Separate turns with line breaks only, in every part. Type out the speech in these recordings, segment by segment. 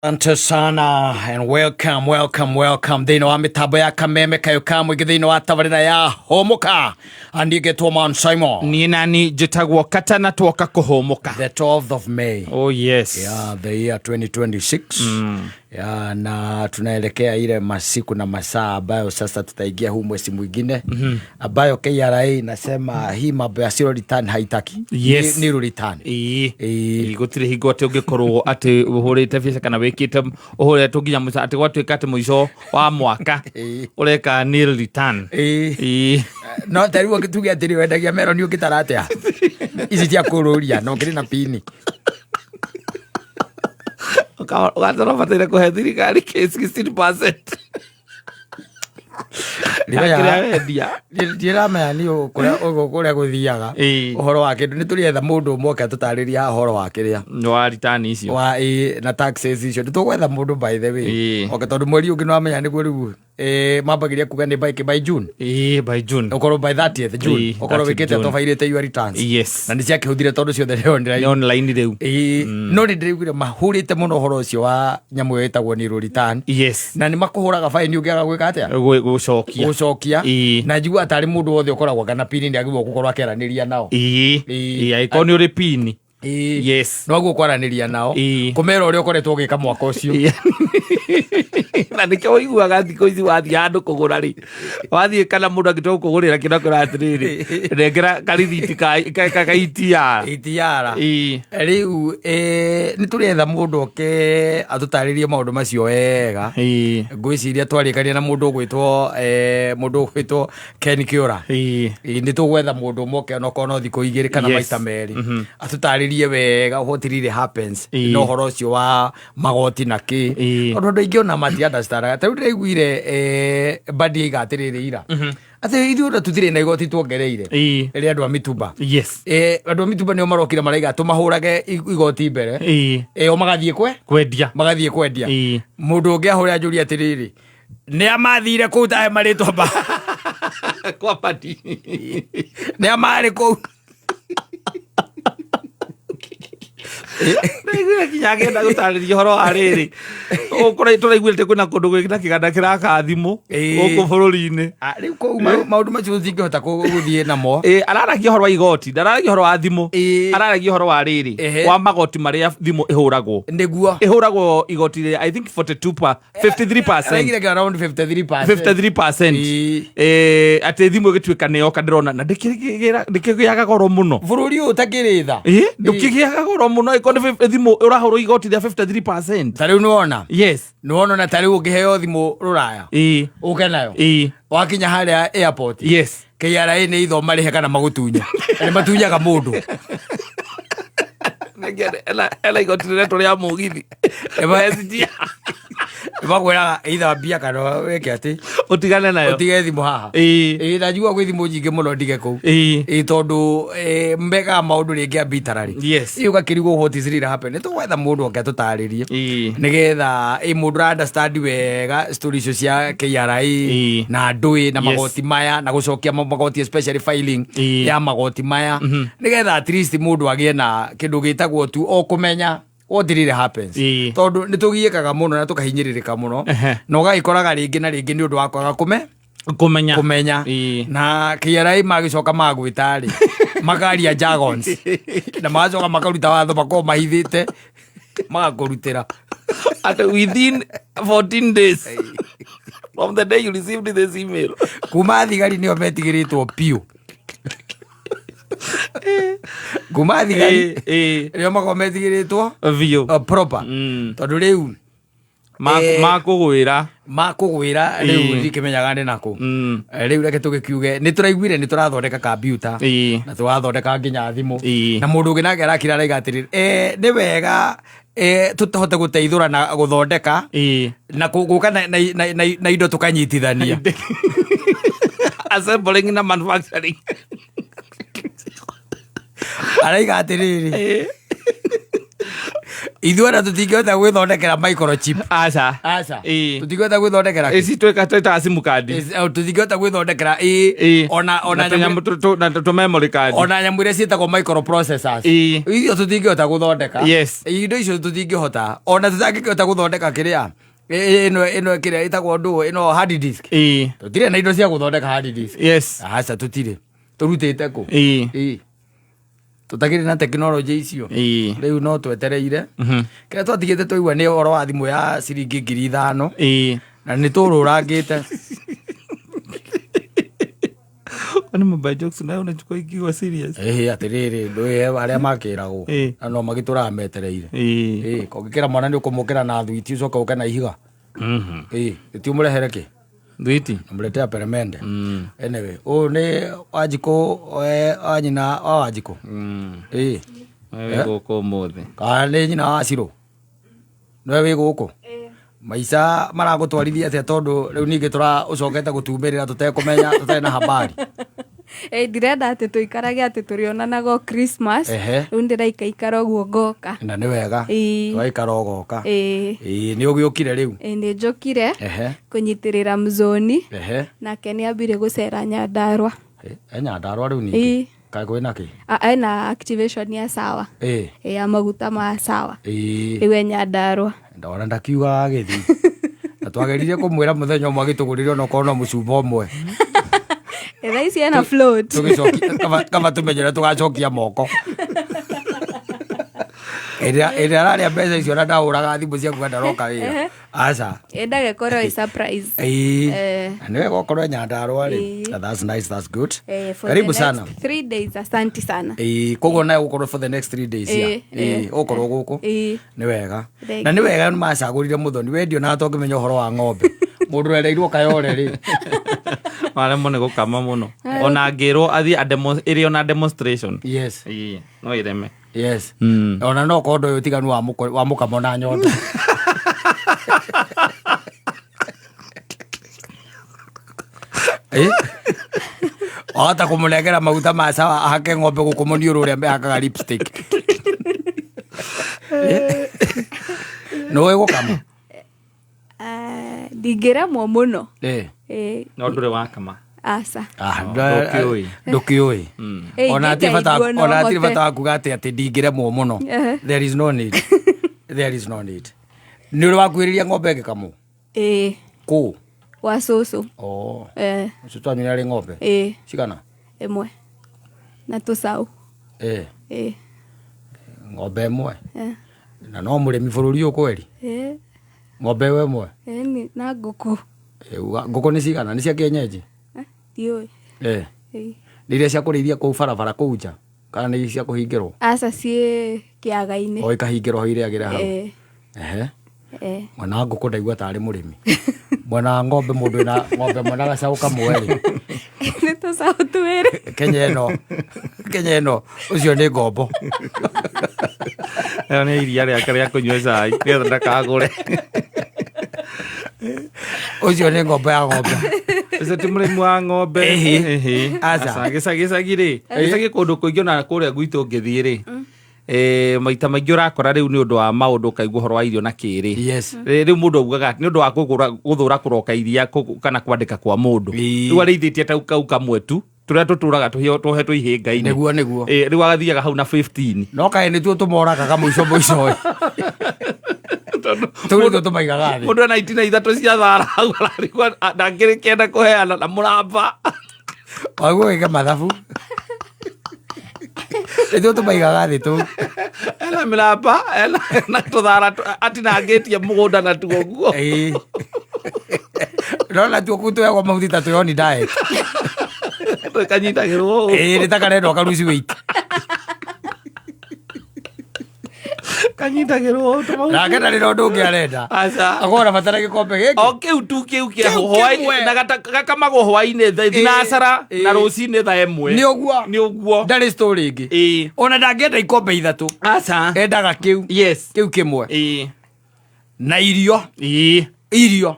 Asante sana and welcome, welcome, welcome thĩinĩ wa mĩtambo ya Kameme Kayũ ka Mũingĩ thĩinĩ wa tabarĩra ya Hũmũka. Niĩ ngetwo Man Simon.
Niĩ nani njĩtagwo Kata na twoka kũhũmũka.
The 12th of May.
Oh yes.
Yeah, the year 2026. Yeah, na tunaelekea ile masiku na masaa ambayo sasa tutaingia huu mwezi mwingine ambayo KRA inasema hii mambo ya zero return haitaki.
Yes.
Ni, nil return.
Ĩĩ.
Ĩĩ.
Ĩĩ, gũtirĩ hingo atĩ ũngĩkorwo atĩ ũhũrĩte biacara kana wĩkĩte ũhũrĩtwo nginya mũico atĩ gwatuĩka atĩ mũico wa mwaka
Ĩĩ.
ũreka nil return.
Ĩĩ.
Ĩĩ.
No ta rĩu tuge atĩrĩ, wendagia meroni ũngĩtara atĩa ici cia kũrũria na ũkĩrĩ na pini?
Ũgakorwo ũbataire kũhe thirikari 16% ya kĩrĩa wendia.
Ndiramenya ni kũrĩa gũthiaga.
Ĩĩ.
Ũhoro wa kĩndũ nĩ tũrĩetha mũndũ ũmwe oke atũtarĩrie haha ũhoro wa kĩrĩa
Nĩ wa return icio.
Wa ĩĩ, na taxes icio nĩ tũgwetha mũndũ, by the way.
Ĩĩ.
Okay, tondũ mweri ũngĩ nĩwamenya nĩguo rĩu mambagĩria kuga nĩ by June.
Ĩĩ, by June.
Ũkorwo by 30th June
Ĩĩ,
ũkorwo
30th
wĩkĩte
June.
tũbairĩte your returns.
Yes.
Na nĩ ciakĩhũthire tondũ ciothe nĩ online.
Nĩ online rĩu.
Ĩĩ, no nĩ ndĩraiguire mahũrĩte mũno ũhoro ũcio wa nyamũ ĩyo ĩtagwo nil return.
Yes.
Na nĩ makũhũraga baini ũngĩaga gwĩka atĩa?
Gũcokia.
Gũcokia.
Ĩĩ.
Na njigua tarĩ mũndũ wothe ũkoragwo kana pini nĩ agĩrĩirwo gũkorwo akĩaranĩria nao.
Ĩĩ.
Ĩĩ.
Ĩĩ, angĩkorwo nĩ ũrĩ pini.
Ĩĩ.
Yes.
Noguo kwaranĩria nao.
Ĩĩ.
Kũmera ũrĩa ũkoretwo ũgĩka mwaka ũcio.
Ĩĩ. Na nĩkĩo ũiguaga thikũ ici wathiĩ handũ kũgũra rĩ, wathiĩ kana mũndũ angĩtua gũkũgũrĩra kĩndũ akwĩra atĩrĩrĩ, nengera karithiti ka ETR.
ETR.
Ĩĩ.
Rĩu nĩ tũrĩetha mũndũ oke atũtarĩrie maũndũ macio wega.
Ĩĩ.
Ngwĩciria twarĩkania na mũndũ ũgwĩtwo Ken Kĩũra.
Ĩĩ.
Ĩĩ, nĩ tũgwetha mũndũ ũmwe oke onokorwo no thikũ 2 kana maita 2 atũtarĩrie wega what really happens na ũhoro ũcio wa magoti na kĩ. Tondũ andũ aingĩ ona mati understandaga. Ta rĩu ndĩraiguire Mbadi aiga atĩrĩrĩ ira atĩ ithuĩ ona tũtirĩ na igoti tuongereire rĩa andũ a mitumba. Andũ a mitumba nĩo marokire maraiga tũmahũrage igoti mbere. O magathiĩ kwe
Kwendia.
Magathiĩ kwendia. Mũndũ ũngĩ ahũre anjũrie atĩrĩrĩ, nĩ amathire kũu tahe marĩtwa ma
Kwa Mbadi.
Nĩ amarĩ kũu?
Ndaiguire nginya akĩenda gũtarĩria ũhoro wa rĩrĩ tũraiguĩte kwĩna kũndũ gwĩna kĩganda kĩraka thimũ gũkũ bũrũri-inĩ.
Ah, rĩu kũu maũndũ macio tũtingĩhota gũthiĩ namo.
Ĩĩ, araragia ũhoro wa igoti, ndararagia ũhoro wa thimũ. Araragia ũhoro wa rĩrĩ wa magoti marĩa thimũ ĩhũragwo.
Nĩguo.
Ĩhũragwo igoti rĩa, I think, 42 pa 53%.
Araigire around 53%.
53%. Atĩ thimũ ĩgĩtuĩka nĩ yoka ndĩrona na ndĩkĩgĩaga goro mũno.
Bũrũri ũyũ ũtakĩrĩ tha.
Ĩ, ndũkĩgĩaga goro mũno ĩkorwo nĩ thimũ ũrahũrwo igoti rĩa 53%.
Ta rĩu nĩwona nĩwona na ta rĩu ũngĩheo thimũ rũraya ũke nayo wakinya harĩa airport, KRA nĩ itho marĩhe kana magũtunye. Na nĩ matunyaga mũndũ.
Ena igoti rĩretwo rĩa mũgithi. SGR.
Makwĩraga either mbia kana wĩke atĩ
ũtigane nayo.
Ũtige thimũ haha. Ĩĩ, na njigua gwĩ thimũ nyingĩ mũno ndige kũu. Ĩĩ, tondũ mekaga maũndũ rĩngĩ arbitrary. Ĩĩ, ũgakĩrigwo what is really happen. Nĩ tũgwetha mũndũ oke atũtarĩrie nĩgetha mũndũ ũra understand wega story icio cia KRA na ndũĩ na magoti maya na gũcokia magoti, especially filing ya magoti maya, nĩgetha at least mũndũ agĩe na kĩndũ gĩtagwo tu o kũmenya what really happens. Tondũ nĩ tũgiĩkaga mũno na tũkahinyĩrĩrĩka mũno na ũgagĩkoraga rĩngĩ na rĩngĩ nĩ ũndũ wa kwaga kũme
Kũmenya.
Kũmenya. Na KRA magĩcoka magwĩta rĩ, makaria jargons na magacoka makaruta watho makorwo mahithĩte magakũrutĩra.
At within 14 days from the day you received this email.
Kuma thigari nĩo metigĩrĩtwo piũ, kuma thigari nĩo makorwo metigĩrĩtwo
Biũ.
Proper. Tondũ rĩu
Makũgwĩra.
Makũgwĩra rĩu ndikĩmenyaga nĩ nakũ. Rĩu reke tũgĩkiuge nĩ tũraiguire nĩ tũrathondeka kambiuta na tũrathondeka nginya thimũ. Na mũndũ ũngĩ nake arakira araiga atĩrĩrĩ, nĩ wega tũhote gũteithũra na gũthondeka na gũka na indo tũkanyitithania.
Assembling na manufacturing.
Araiga atĩrĩrĩ, Ithuĩ ona tũtingĩhota gwĩthondekera microchip.
Aca.
Aca.
Ĩĩ.
Tũtingĩhota gwĩthondekera kĩ?
Ici twĩka twĩtaga sim card.
Tũtingĩhota gwĩthondekera ĩ
Ĩĩ.
ona
Na tũnyamũ
nyamũ
na tũ memory card.
Ona nyamũ iria ciĩtagwo microprocessors.
Ĩĩ.
Icio tũtingĩhota gũthondeka.
Yes.
Indo icio tũtingĩhota, ona tũtangĩkĩhota gũthondeka kĩrĩa ĩno kĩrĩa ĩtagwo ndũ ĩno, hard disk. Tũtirĩ na indo cia gũthondeka hard disk. Aca, tũtirĩ. Tũrutĩte kũ? Ĩĩ. Tũtakĩrĩ na tekinoronjĩ icio. Rĩu no twetereire. Kĩrĩa twatigĩte twaigua nĩ ũhoro wa thimũ ya ciringi 5,000. Na nĩ tũrũrangĩte.
Kwani mobile jokes nayo unachukua ikiwa serious?
Ĩhĩ, atĩrĩrĩ, ndũĩ arĩa makĩragwo na no magĩtũraga metereire. Ĩĩ, kũngĩkĩra mwana nĩ ũkũmũkĩra na thwiti, ũcoke ũke na ihiga. Ĩĩ, ti ũmũrehere kĩ?
Thwiti.
Namletea peremende. Anyway, ũyũ nĩ Wanjikũ, wa nyina wa Wanjikũ. Ĩĩ.
Wewe gũkũ ũmũthĩ.
Kana nĩ nyina wa Cirũ? Nĩwe wĩ gũkũ? Maica maragũtwarithia atĩa, tondũ rĩu ningĩ tũra ũcokete gũtumĩrĩra tũtekũmenya, tũtarĩ na habari?
Ĩ, ndirenda atĩ tũikarage atĩ tũrĩonanaga o Christmas. Rĩu ndĩraikaikara ũguo ngoka.
Na nĩ wega. Waikara ũgoka.
Ĩĩ.
Ĩĩ, nĩ ũgĩũkire rĩu.
Ĩ, nĩ njũkire kũnyitĩrĩra mzoni. Nake nĩ ambire gũcera Nyandarũa.
E Nyandarũa rĩu ningĩ?
Ĩĩ.
Kaĩ kwĩna kĩ?
Ena activation ya sawa. Ĩ, ya maguta ma sawa. Rĩu e Nyandarũa.
Ndona ndakiugaga agĩthiĩ, na twageririe kũmwĩra mũthenya ũmwe agĩtũgũrĩre onokorwo no mũcumba ũmwe.
Ĩ, thaa ici ena float.
Tũgĩcokia kaba tũmenye ũrĩa tũgacokia moko ĩrĩa ararĩa mbeca icio, na ndahũraga thimũ cia kuga ndaroka wĩra, aca.
Endaga ĩkorwo ĩ surprise.
Ĩĩ. Na nĩ wega ũkorwo e Nyandarũa rĩ. That's nice, that's good.
For
Karibu
the
sana.
next 3 days, asanti sana.
Ĩĩ, koguo nawe gũkorwo for the next 3 days ya?
Ĩĩ.
Ĩĩ, ũgũkorwo gũkũ.
Ĩĩ.
Nĩ wega.
Thank
Na nĩ wega nĩ macagũrire mũthoni wendio na tongĩmenya ũhoro wa ng'ombe, mũndũ ũrereirwo Kayore rĩ.
Waremwo nĩ gũkama mũno. Ona angĩrwo athiĩ ĩrĩ ona demonstration. Ĩĩ, no ĩreme.
Ona no korwo ndũĩ ũtiganu wa mũkamo na nyondo. Wahota kũmũnengera maguta ma sawa ahake ng'ombe gũkũ mũniũrũ ũrĩa mehakaga lipstick. Nĩũĩ gũkama?
Ah, ndingĩremwo mũno.
No ndũrĩ wakama?
Aca.
Ah,
Ndũkĩũĩ.
Ndũkĩũĩ.
Ĩ,
Ona hatirĩ bata
ingĩkaigua no
ona hatirĩ
hote.
bata wa kuga atĩ ndingĩremwo mũno. There is no need, there is no need. Nĩ ũrĩ wakuhĩrĩria ng'ombe ĩgĩkamwo?
Ĩĩ.
Kũ?
Gwa cũcũ.
Oh.
Eh.
Ũcio twanyu nĩ arĩ ng'ombe?
Ĩĩ.
Cigana?
Ĩmwe na tũcaũ. Ĩĩ.
Ng'ombe ĩmwe?
Eh.
Na no mũrĩmi bũrũri ũyũ kweri?
Ĩĩ.
Ng'ombe ĩyo ĩmwe?
Ĩĩ, na ngũkũ.
Ngũkũ nĩ cigana? Nĩ cia kienyeji?
Eh, ndiũĩ. Ĩĩ.
Nĩ iria cia kũrĩithia kũu barabara kũu nja, kana nĩ cia kũhingĩrwo?
Aca, ciĩ kĩaga-inĩ.
O ikahingĩrwo hau irĩagĩre hau?
Ĩĩ.
Ehe. Mwena wa ngũkũ ndaigua tarĩ mũrĩmi, mwena wa ng'ombe, mũndũ wĩna ng'ombe ĩmwe na gacaũ kamwe rĩ.
Nĩ tũcaũ twĩrĩ.
Kenya ĩno ũcio nĩ ngombo.
Ĩyo nĩ iria rĩake rĩa kũnyua cai nĩgetha ndakagũre.
Ũcio nĩ ngombo ya ng'ombe.
Ũcio ti mũrĩmi wa ng'ombe.
Ĩhĩ.
Ĩhĩ.
Aca.
Aca, gĩcagi rĩ, gĩcagi kũndũ kũingĩ, ona kũrĩa gwitũ ũngĩthiĩ rĩ, maita maingĩ ũrakora rĩu nĩ ũndũ wa maũndũ ũkaigua ũhoro wa irio na kĩrĩ. Rĩu mũndũ augaga nĩ ũndũ wa kũgũra gũthũra kũroka iria kana kwandĩka kwa mũndũ. Rĩu arĩithĩtie ta kau kamwe tu tũrĩa tũtũraga tũhetwo ihĩnga-inĩ.
Nĩguo.
Rĩu agathiaga hau na 15.
No kaĩ nĩtuo tũmoragaga mũico mũico ĩ. Tũu nĩtuo tũmaigaga thĩ.
Mũndũ ena itina ithatũ cia thara hau ararigwo ndangĩrĩkĩenda kũheana na mũramba.
Waguo wĩke mathabu, nĩtuo tũmaigaga thĩ tũu.
Ena mĩramba, ena na tũthara atinangĩtie mũgũnda natuo guo.
Ĩĩ. No natuo kũu tũheagwo mahuti ta twĩ on diet.
Kanyitagĩrwo ũũ.
Ĩĩ, nĩ ta karendwo karuci weight.
Kanyitagĩrwo ũũ tũmahuti.
Nake ndarĩ na ũndũ ũngĩ arenda.
Aca.
Akorwo arabatara gĩkombe gĩkĩ.
O kĩu tu, kĩu kĩa
Kĩu
hwaĩ
kĩmwe.
na gakamagwo hwaĩ-inĩ thaa thinacara na rũcinĩ thaa 1.
Nĩ ũguo.
Nĩ ũguo.
Ndarĩ story ĩngĩ. Ona ndangĩenda ikombe ithatũ.
Aca.
Endaga kĩu. Kĩu kĩmwe. Na irio. Irio.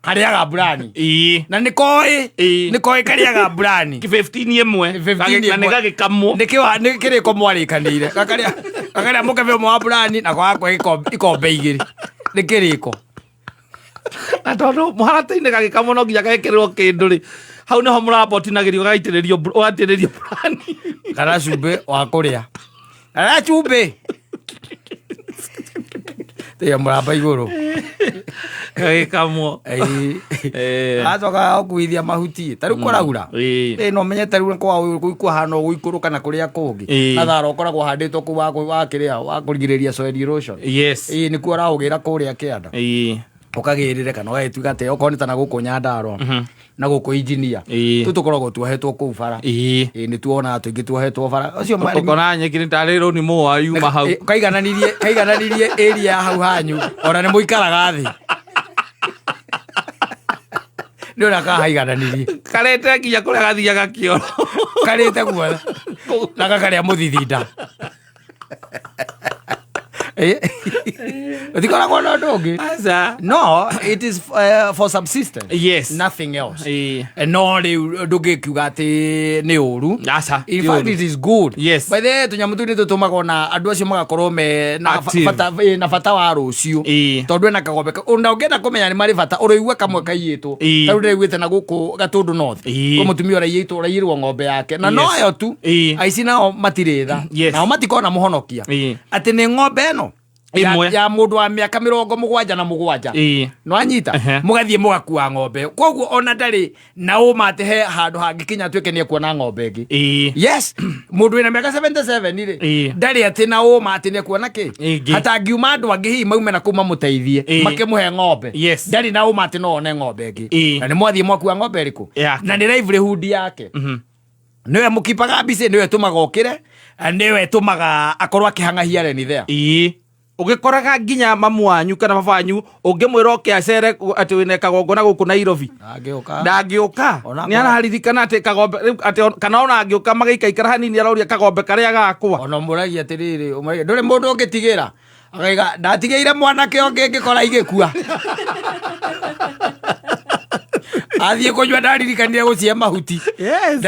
Karĩaga mburani.
Ĩĩ.
Na nĩ koĩ.
Ĩĩ.
Nĩ koĩ karĩaga mburani.
15 ĩmwe.
15
Na nĩ
ĩmwe.
gagĩkamwo.
Nĩkĩ wa nĩ kĩrĩko mwarĩkanĩire. Gakarĩa gakarĩa mũkebe ũmwe wa mburani na gwakwa ikombe igĩrĩ. Nĩ kĩrĩko.
Na tondũ mũharatĩ-inĩ gagĩkamwo no nginya gekĩrĩrwo kĩndũ rĩ. Hau nĩho mũramba ũtinagĩrio ũgaitĩrĩrio ũgaitĩrĩrio mburani.
Kana cumbĩ wa kũrĩa. Kana cumbĩ. Tiga mũramba igũrũ.
Gagĩkamwo.
Ĩĩ.
Eh.
Acoka gũkuithia mahuti. Ta rĩu kũraura.
Ĩĩ.
Ĩĩ no menye ta rĩu kwa kũu kũhana gũikũrũka na kũrĩa kũngĩ.
Ĩĩ.
Na thara ũkoragwo ũhandĩtwo kũu wa wa kĩrĩa wa kũrigĩrĩria soil erosion.
Yes.
Ĩĩ nĩkuo ũraũgĩra kũrĩa kĩanda.
Ĩĩ.
Ũkagĩrĩre kana ũgagĩtuĩka atĩ okorwo nĩ ta na gũkũ Nyandarũa na gũkũ engineer.
Ĩĩ.
Tũu tũkoragwo tuohetwo kũu bara.
Ĩĩ.
Ĩĩ nĩ tuonaga tũingĩ tuohetwo bara. Ũcio marĩmi
Ũkona nyeki nĩ tarĩ rũni mũa yuma hau.
Ĩ, kaigananirie kaigananirie area ya hau hanyu ona nĩ mũikaraga thĩ. Nĩ ũrĩa kahaigananirie.
Karete nginya kũrĩa gathiaga kĩoro.
Karĩte guothe na gakarĩa mũthithinda. Ũtikoragwo na ũndũ ũngĩ.
Aca.
No, it is for subsistence.
Yes.
Nothing else.
Ĩĩ.
No rĩu ndũngĩkiuga atĩ nĩ ũru.
Aca.
In fact, it is good.
Yes.
By the way, tũnyamũ tũu nĩ tũtũmaga ona andũ acio magakorwo me na
Active.
bata, na bata wa rũciũ.
Ĩĩ.
Tondũ ena kagombe ona ũngĩenda kũmenya nĩ marĩ bata ũrĩigua kamwe kaiyĩtwo.
Ĩĩ.
Ta rĩu ndĩraiguĩte na gũkũ Gatũndũ North.
Ĩĩ.
Kwĩ mũtumia ũraiyĩtwo ũraiyĩrwo ng'ombe yake. Na
Yes.
noyo tu.
Ĩĩ.
Aici nao matirĩ tha.
Yes.
Nao matikona mũhonokia.
Ĩĩ.
Atĩ nĩ ng'ombe ĩno ya,
Ĩmwe.
ya mũndũ wa mĩaka 77.
Ĩĩ.
Nwanyita
Ehe.
mũgathiĩ mũgakua ng'ombe koguo ona ndarĩ na ũma atĩ he handũ hangĩkinya atuĩke nĩ ekuona ng'ombe ĩngĩ.
Ĩĩ.
Yes, mũndũ wĩna mĩaka 77 rĩ
Ĩĩ.
ndarĩ atĩ na ũma atĩ nĩ ekuona kĩ
Ĩngĩ.
hatangiuma andũ angĩ hihi maume na kũu mamũteithie
Ĩĩ.
makĩmũhe ng'ombe.
Yes.
Ndarĩ na ũma atĩ no one ng'ombe ĩngĩ.
Ĩĩ.
Na nĩ mwathiĩ mwakua ng'ombe ĩrĩkũ
Yake.
na nĩ livelihood yake. Nĩwe mũkipaga mbici, nĩwe tũmaga ũkĩre, nĩwe tũmaga akorwo akĩhang'ahia reni there.
Ĩĩ. Ũgĩkoraga nginya mamu wanyu kana baba wanyu ũngĩmwĩra oke acere atĩ wĩna kagongona gũkũ Nairobi.
Ndangĩũka.
Ndangĩũka.
Ona
Nĩ araririkana atĩ kagombe rĩu atĩ kana ona angĩũka magĩikaikara hanini aroria kagombe karĩa gakwa.
Ona ũmũragia atĩrĩrĩ, ũmũragia ndũrĩ mũndũ ũngĩtigĩra. Akaiga ndatigĩire mwanake ũngĩ ngĩkora igĩkua. Athiĩ kũnyua ndaririkanire gũcihe mahuti.
Yes.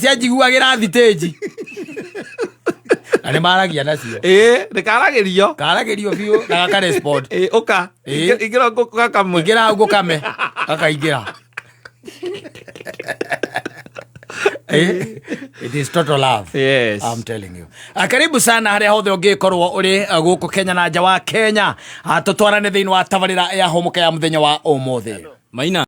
Cianjiguagĩra thitĩnji. Na nĩ maragia nacio.
Ĩĩ, nĩkaragĩrio.
Karagĩrio biũ na gakarespond.
Ĩĩ, ũka.
Ĩĩ.
Ingĩra gakamwe.
Ingĩra hau ngũkame. Gakaingĩra. It is total love.
Yes.
I'm telling you. Karibu sana harĩa hothe ũngĩkorwo ũrĩ gũkũ Kenya na nja wa Kenya. Tũtwarane thĩinĩ wa tabarĩra ya Hũmũka ya mũthenya wa ũmũthĩ.
Maina.